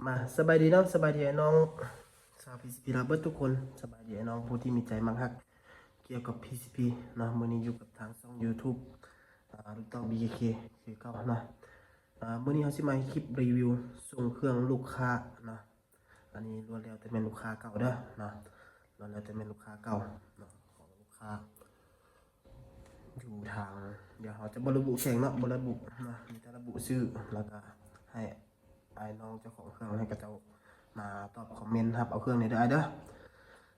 ມາ ສະບາຍດີເນາະ ສະບາຍດີອ້າຍນ້ອງຊາວ PCP ລາວເບິດທຸກຄົນ. ສະບາຍດີອ້າຍນ້ອງຜູ້ທີ່ມີໃຈມັກຮັກກ່ຽວກັບ PCP ເນາະ. ມື້ນີ້ຢູ່ກັບທາງຊ່ອງ YouTube ອ່າ ລູກເຕົ້າ BKK ຄືເກົ່າເນາະ. ອ່າ ມື້ນີ້ເຮົາຊິມາເຮັດຄລິບຣີວິວສົ່ງເຄື່ອງລູກຄ້າເນາະ. ອັນນີ້ລ້ວນແລ້ວແຕ່ແມ່ນລູກຄ້າເກົ່າເດີເນາະ, ລ້ວນແລ້ວແຕ່ແມ່ນລູກຄ້າເກົ່າເນາະ ຂອງລູກຄ້າຢູ່ທາງ ດຽວເຮົາຈະບໍ່ລະບຸແຂວງເນາະ ບໍ່ລະບຸເນາະ ມີແຕ່ລະບຸຊື່ ແລ້ວກະໃຫ້ອ້າຍນ້ອງເຈົ້າຂອງເຄື່ອງ ໃຫ້ເຂົາເຈົ້າມາຕອບຄອມເມັນຮັບເອົາເຄື່ອງນີ້ເດີອ້າຍເດີ.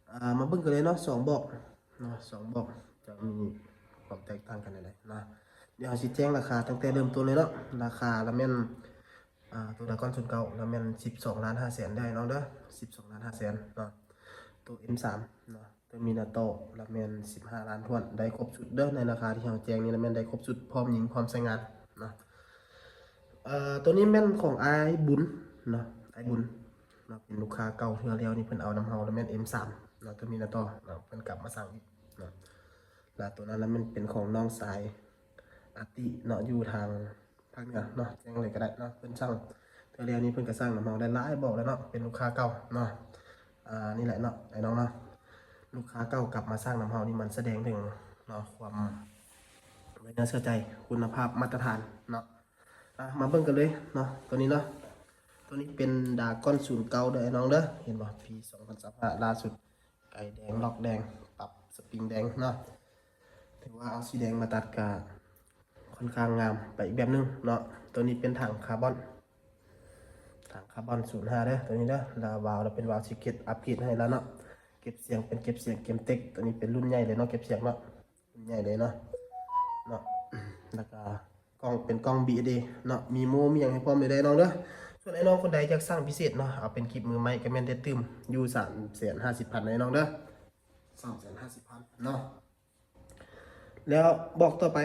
ເອີ ມາເບິ່ງກັນເລີຍເນາະ ສອງບອກເນາະ ສອງບອກຈະມີຄວາມແຕກຕ່າງກັນແນວໃດເນາະ. ດຽວເຮົາຊິແຈ້ງລາຄາຕັ້ງແຕ່ເລີ່ມຕົ້ນເລີຍເນາະ. ລາຄາລະແມ່ນ ອ່າ ໂຕດາກອນສູນເກົ້າລະແມ່ນສິບສອງລ້ານຫ້າແສນເດີອ້າຍນ້ອງເດີ ສິບສອງລ້ານຫ້າແສນເນາະ. ໂຕ M ສາມເນາະ ໂຕມີນາໂຕລະແມ່ນສິບຫ້າລ້ານຖ້ວນ ໄດ້ຄົບຊຸດເດີ. ໃນລາຄາທີ່ເຮົາແຈ້ງນີ້ລະແມ່ນໄດ້ຄົບຊຸດ ພ້ອມຍິງ ພ້ອມໃຊ້ງານເນາະ. ເອີ ໂຕນີ້ແມ່ນຂອງອ້າຍບຸນເນາະ ອ້າຍບຸນເນາະ ເປັນລູກຄ້າເກົ່າເທື່ອແລ້ວນີ້ ເພິ່ນເອົານຳເຮົາລະແມ່ນ M ສາມເນາະ ໂຕມີນາໂຕເນາະ ເພິ່ນກັບມາສັ່ງອີກເນາະ. ລະໂຕນັ້ນລະແມ່ນເປັນຂອງນ້ອງຊາຍອາຕິເນາະ ຢູ່ທາງ ພາກເໜືອເນາະ ແຈ້ງເລີຍກະໄດ້ເນາະ. ເພິ່ນສັ່ງເທື່ອແລ້ວນີ້ ເພິ່ນກະສັ່ງນຳເຮົາໄດ້ຫຼາຍບອກແລ້ວເນາະ ເປັນລູກຄ້າເກົ່າເນາະ. ອ່າ ນີ້ແຫຼະເນາະ ອ້າຍນ້ອງເນາະ ລູກຄ້າເກົ່າກັບມາສັ່ງນຳເຮົານີ້ ມັນສະແດງເຖິງເນາະ ຄວາມໄວ້ເນື້ອເຊື່ອໃຈ ຄຸນນະພາບມາດຕະຖານເນາະ. ອ່າ ມາເບິ່ງກັນເລີຍເນາະ ໂຕນີ້ເນາະ. ໂຕນີ້ເປັນດາກອນສູນເກົ້າເດີອ້າຍນ້ອງເດີ ເຫັນບໍ່ ປີສອງພັນຊາວຫ້າ ລ່າສຸດ ໄກແດງ ລັອກແດງ ປັບສະປຣິງແດງເນາະ. ຖືວ່າເອົາສີແດງມາຕັດກະຄ່ອນຂ້າງງາມໄປອີກແບບໜຶ່ງເນາະ. ໂຕນີ້ເປັນຖັງຄາບອນ ຖັງຄາບອນສູນຫ້າເດີ ໂຕນີ້ເດີ. ລະວາວລະເປັນວາວຊີເກດ ອັບເກຣດໃຫ້ລະເນາະ. ເກັບສຽງເປັນເກັບສຽງເກມເຕັກ ໂຕນີ້ເປັນລຸ້ນໃຫຍ່ເລີຍເນາະ ເກັບສຽງເນາະ ລຸ້ນໃຫຍ່ເລີຍເນາະ ເນາະ. ລະກະ ກ້ອງເປັນກ້ອງ BSA ເນາະ ມີໂມມີຫຍັງໃຫ້ພ້ອມເລີຍເດີອ້າຍນ້ອງເດີ. ສ່ວນອ້າຍນ້ອງຄົນໃດຢາກສັ່ງພິເສດເນາະ ເອົາເປັນຄລິບມືໃໝ່ກະແມ່ນແຕ່ຕື່ມຢູ່ສາມແສນຫ້າສິບພັນເດີອ້າຍນ້ອງເດີ ສາມແສນຫ້າສິບພັນເນາະ. ແລ້ວບອກຕໍ່ໄປ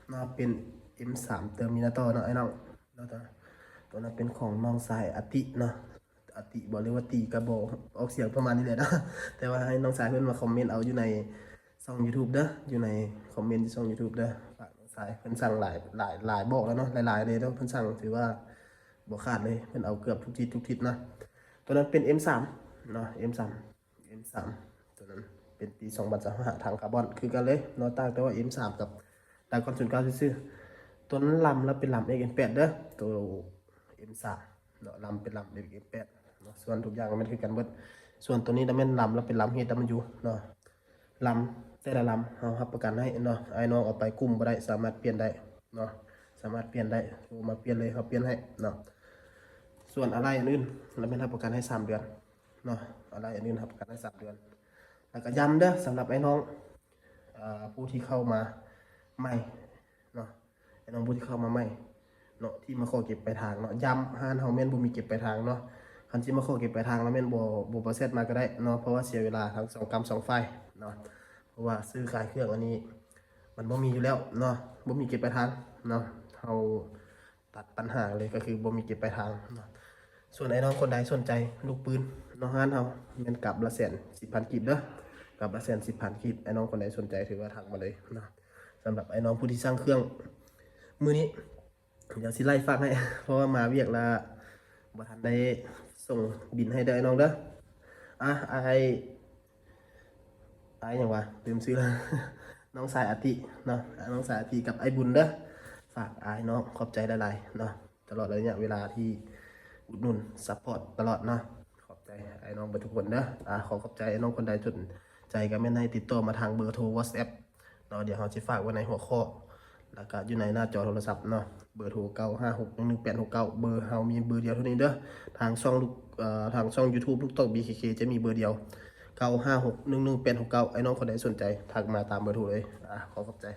ເນາະ ເປັນ M ສາມ Terminator ເນາະອ້າຍນ້ອງເນາະ. ໂຕນັ້ນເປັນຂອງນ້ອງຊາຍອາຕິເນາະ ອາຕິບໍ ຫຼືວ່າຕິກະບໍ ອອກສຽງປະມານນີ້ແຫຼະເນາະ. ແຕ່ວ່າໃຫ້ນ້ອງຊາຍເພິ່ນມາຄອມເມັນເອົາຢູ່ໃນຊ່ອງ YouTube ເດີ ຢູ່ໃນຄອມເມັນທີ່ຊ່ອງ YouTube ເດີ. ຝາກນ້ອງຊາຍ ເພິ່ນສັ່ງຫຼາຍ ຫຼາຍ ຫຼາຍບອກແລ້ວເນາະ ຫຼາຍໆເລີຍເນາະ ເພິ່ນສັ່ງຖືວ່າບໍ່ຂາດເລີຍ ເພິ່ນເອົາເກືອບທຸກທິດທຸກທິດເນາະ. ໂຕນັ້ນເປັນ M ສາມເນາະ M ສາມ M ສາມ ໂຕນັ້ນເປັນປີສອງພັນຊາວຫ້າ ຖັງຄາບອນຄືກັນເລີຍເນາະ ຕ່າງແຕ່ວ່າ M ສາມ ກັບດາກອນສູນເກົ້າຊື່ໆ. ໂຕນັ້ນລຳລະເປັນລຳ XM ແປດເດີ ໂຕ M ສາມ ເນາະ ລຳເປັນລຳ XM ແປດເນາະ. ສ່ວນທຸກຢ່າງກະແມ່ນຄືກັນເບິດ. ສ່ວນໂຕນີ້ລະແມ່ນລຳລະເປັນລຳ HW ເນາະ. ລຳແຕ່ລະລຳເຮົາຮັບປະກັນໃຫ້ເນາະ ອ້າຍນ້ອງເອົາໄປກຸ້ມບໍ່ໄດ້ ສາມາດປ່ຽນໄດ້ເນາະ ສາມາດປ່ຽນໄດ້ ໂທມາປ່ຽນເລີຍ ເຮົາປ່ຽນໃຫ້ເນາະ. ສ່ວນອາໄຫຼ່ອັນອື່ນລະແມ່ນຮັບປະກັນໃຫ້ສາມເດືອນເນາະ ອາໄຫຼ່ອັນອື່ນຮັບປະກັນໃຫ້ສາມເດືອນ. ລະກະຢ້ຳເດີ ສຳລັບອ້າຍນ້ອງ ອ່າ ຜູ້ທີ່ເຂົ້າມາໃໝ່ເນາະ ອ້າຍນ້ອງຜູ້ທີ່ເຂົ້າມາໃໝ່ເນາະ ທີ່ມາຂໍເກັບປາຍທາງເນາະ ຢ້ຳ ຮ້ານເຮົາແມ່ນບໍ່ມີເກັບປາຍທາງເນາະ. ຄັນຊິມາຂໍເກັບປາຍທາງລະແມ່ນບໍ່ ບໍ່ ບໍ່ແຊັດມາກະໄດ້ເນາະ ເພາະວ່າເສຍເວລາທັງສອງກຳສອງຝ່າຍເນາະ. ເພາະວ່າຊື້ຂາຍເຄື່ອງອັນນີ້ມັນບໍ່ມີຢູ່ແລ້ວເນາະ ບໍ່ມີເກັບປາຍທາງເນາະ. ເຮົາຕັດບັນຫາເລີຍ ກະຄືບໍ່ມີເກັບປາຍທາງເນາະ. ສ່ວນອ້າຍນ້ອງຄົນໃດສົນໃຈລູກປືນເນາະ ຮ້ານເຮົາແມ່ນກັບລະແສນສິບພັນກີບເດີ ກັບລະແສນສິບພັນກີບ. ອ້າຍນ້ອງຄົນໃດສົນໃຈຖືວ່າທັກມາເລີຍເນາະ. ສຳລັບອ້າຍນ້ອງຜູ້ທີ່ສັ່ງເຄື່ອງມື້ນີ້ ດຽວຊິໄລ່ຝາກໃຫ້ ເພາະວ່າມາວຽກລະບໍ່ທັນໄດ້ສົ່ງບິນໃຫ້ເດີອ້າຍນ້ອງເດີ. ອ່າ ອ້າຍ ອ້າຍຫຍັງຫວາ ລືມຊື່ລະ ນ້ອງຊາຍອາຕິເນາະ ນ້ອງຊາຍອາຕິກັບອ້າຍບຸນເດີ. ຝາກອ້າຍນ້ອງ ຂອບໃຈຫຼາຍໆເນາະ ຕະຫຼອດໄລຍະເວລາທີ່ອຸດໜູນຊັບພອດຕະຫຼອດເນາະ. ຂອບໃຈອ້າຍນ້ອງເບິດທຸກຄົນເດີ. ອ່າ ຂໍຂອບໃຈອ້າຍນ້ອງຄົນໃດສົນໃຈກະແມ່ນໃຫ້ຕິດຕໍ່ມາທາງເບີໂທ WhatsApp ເນາະ ດຽວເຮົາຊິຝາກໄວ້ໃນຫົວຂໍ້ ລະກະຢູ່ໃນໜ້າຈໍໂທລະສັບເນາະ. ເບີໂທ ເກົ້າຫ້າຫົກໜຶ່ງໜຶ່ງແປດຫົກເກົ້າ ເບີເຮົາມີເບີດຽວເທົ່ານີ້ເດີ. ທາງຊ່ອງ ເອີ ທາງຊ່ອງ YouTube ລູກໂຕ BKK ຈະມີເບີດຽວ ເກົ້າຫ້າຫົກໜຶ່ງໜຶ່ງແປດຫົກເກົ້າ. ອ້າຍນ້ອງຄົນໃດສົນໃຈທັກມາຕາມເບີໂທເລີຍ. ອ່າ ຂໍຂອບໃຈ.